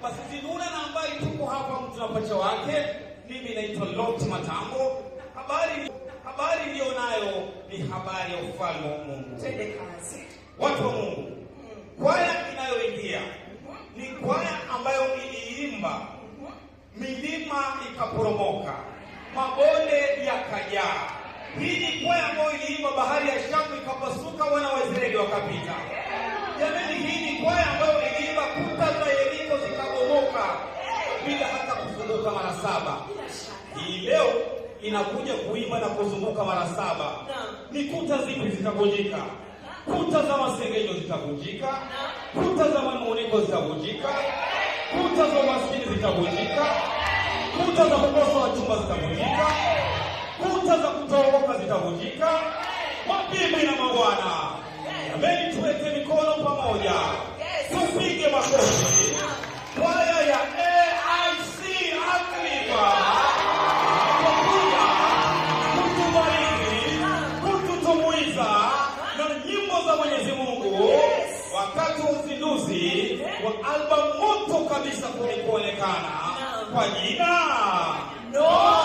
Basi Zinuna na ambaye tuko hapa mtu na pacha wake, mimi naitwa Lot Matambo. Habari niliyo nayo ni habari ya ufalme wa Mungu. Twende kazi. Watu wa Mungu, kwaya inayoingia ni kwaya ambayo iliimba milima ikaporomoka, mabonde yakajaa. Hii ni kwaya ambayo iliimba bahari ya Shamu ikapasuka, wana wa Israeli wakapita. Jamani, hii ni kwaya ambayo iliimba kuta za Yeriko zikabomoka bila hata kuzunguka mara 7. Bila shaka. Hii leo inakuja kuimba na kuzunguka mara 7. Ni kuta zipi zitavunjika? Kuta za masengenyo zitavunjika, kuta za manung'uniko zitavunjika, kuta za umaskini zitavunjika, kuta za kukosa wachumba zitavunjika, kuta za kutookoka zitavunjika. Mabibi na mabwana, jameni, tuweke mikono pamoja, tupige makofi. Kwaya ya AIC Athi River kuja kutubariki, kututumbuiza na nyimbo za Mwenyezi Mungu wakati wa uzinduzi wa albamu moto kabisa kuonekana kwa jina No.